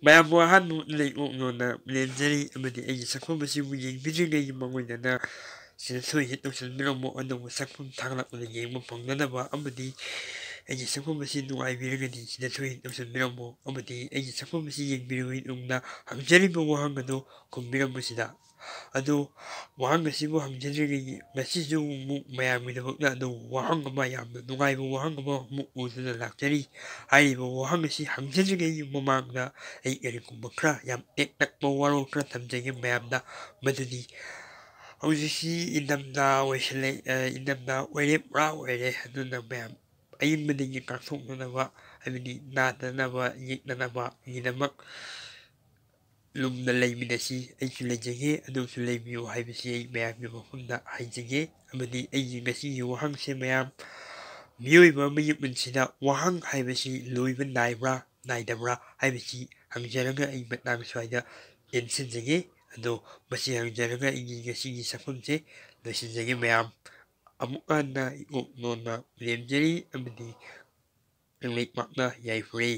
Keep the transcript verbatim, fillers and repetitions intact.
ꯃꯌꯥꯝꯕꯨ ꯑꯍꯥꯟꯕ ꯂꯩꯉꯣꯛꯅꯣꯅ ꯂꯦꯝꯖꯔꯤ ꯑꯃꯗꯤ ꯑꯩꯒꯤ ꯁꯛꯐꯝ ꯑꯁꯤꯕꯨ ꯌꯦꯡꯕꯤꯗ꯭ꯔꯤꯉꯩꯒꯤ ꯃꯉꯣꯟꯗꯅ ꯁꯤꯗ ꯁꯣꯏ ꯍꯦꯛ ꯇꯧꯁꯤꯟꯕꯤꯔꯝꯃꯣ꯫ ꯑꯅꯧꯕ ꯁꯛꯐꯝ ꯊꯥꯒꯠꯂꯛꯄꯗ ꯌꯦꯡꯕ ꯐꯪꯅꯅꯕ ꯑꯃꯗꯤ ꯑꯩꯒꯤ ꯁꯛꯐꯝ ꯑꯁꯤ ꯅꯨꯡꯉꯥꯏꯕꯤꯔꯒꯗꯤ ꯁꯤꯗ ꯁꯣꯏ ꯍꯦꯛ ꯇꯧꯁꯤꯟꯕꯤꯔꯝꯃꯣ ꯑꯃꯗꯤ ꯑꯩꯒꯤ ꯁꯛꯐꯝ ꯑꯁꯤ ꯌꯦꯡꯕꯤꯔꯕ ꯃꯇꯨꯡꯗ ꯍꯪꯖꯔꯤꯕ ꯋꯥꯍꯪ ꯑꯗꯨ ꯈꯨꯝꯕꯤꯔꯝꯕꯁꯤꯗ꯫ ꯑꯗꯨ ꯋꯥꯍꯪ ꯑꯁꯤꯕꯨ ꯍꯪꯖꯗ꯭ꯔꯤꯉꯩꯒꯤ ꯉꯁꯤꯁꯨ ꯑꯃꯨꯛ ꯃꯌꯥꯝꯒꯤꯗꯃꯛꯇ ꯑꯗꯨ ꯋꯥꯍꯪ ꯑꯃ, ꯌꯥꯝꯅ ꯅꯨꯡꯉꯥꯏꯕ ꯋꯥꯍꯪ ꯑꯃ ꯑꯃꯨꯛ ꯄꯨꯗꯨꯅ ꯂꯥꯛꯆꯔꯤ꯫ ꯍꯥꯏꯔꯤꯕ ꯋꯥꯍꯪ ꯑꯁꯤ ꯍꯪꯖꯗ꯭ꯔꯤꯉꯩꯒꯤ ꯃꯃꯥꯡꯗ ꯑꯩ ꯀꯔꯤꯒꯨꯝꯕ ꯈꯔ ꯌꯥꯝ ꯇꯦꯛ ꯇꯛꯄ ꯋꯥꯔꯣꯜ ꯈꯔ ꯊꯝꯖꯒꯦ ꯃꯌꯥꯝꯗ꯫ ꯃꯗꯨꯗꯤ ꯍꯧꯖꯤꯛꯁꯤ ꯏꯪꯊꯝꯊꯥ ꯑꯣꯏꯁꯤꯜꯂꯛ-, ꯑ, ꯏꯪꯊꯝꯊꯥ ꯑꯣꯏꯔꯦ, ꯄꯨꯔꯥ ꯑꯣꯏꯔꯦ꯫ ꯑꯗꯨꯅ ꯃꯌꯥꯝ ꯑꯏꯪꯕꯗꯒꯤ ꯉꯥꯛꯊꯣꯛꯅꯅꯕ, ꯍꯥꯏꯕꯗꯤ ꯅꯥꯗꯅꯕ ꯌꯦꯛꯅꯅꯕꯒꯤꯗꯃꯛ ꯂꯨꯝꯅ ꯂꯩꯃꯤꯟꯅꯁꯤ, ꯑꯩꯁꯨ ꯂꯩꯖꯒꯦ, ꯑꯗꯨꯁꯨ ꯂꯩꯕꯤꯌꯨ ꯍꯥꯏꯕꯁꯤ ꯑꯩ ꯃꯌꯥꯝꯒꯤ ꯃꯐꯝꯗ ꯍꯥꯏꯖꯒꯦ꯫ ꯑꯃꯗꯤ ꯑꯩꯒꯤ ꯉꯁꯤꯒꯤ ꯋꯥꯍꯪꯁꯦ ꯃꯌꯥꯝ, ꯃꯤꯑꯣꯏꯕ ꯑꯃꯒꯤ ꯄꯨꯟꯁꯤꯗ ꯋꯥꯍꯪ ꯍꯥꯏꯕꯁꯤ ꯂꯣꯏꯕ ꯅꯥꯏꯕ꯭ꯔꯥ ꯅꯥꯏꯗꯕ꯭ꯔꯥ ꯍꯥꯏꯕꯁꯤ ꯍꯪꯖꯔꯒ ꯑꯩ ꯃꯇꯥꯡ ꯁ꯭ꯋꯥꯏꯗ ꯇꯦꯟꯁꯤꯟꯖꯒꯦ꯫ ꯑꯗꯣ ꯃꯁꯤ ꯍꯪꯖꯔꯒ ꯑꯩꯒꯤ ꯉꯁꯤꯒꯤ ꯁꯛꯐꯝꯁꯦ ꯂꯣꯏꯁꯤꯟꯖꯒꯦ ꯃꯌꯥꯝ꯫ ꯑꯃꯨꯛ ꯍꯟꯅ ꯏꯉꯣꯛ ꯅꯣꯟꯅ ꯂꯦꯝꯖꯔꯤ ꯑꯃꯗꯤ ꯀꯪꯂꯩꯄꯥꯛꯅ ꯌꯥꯏꯐꯔꯦ꯫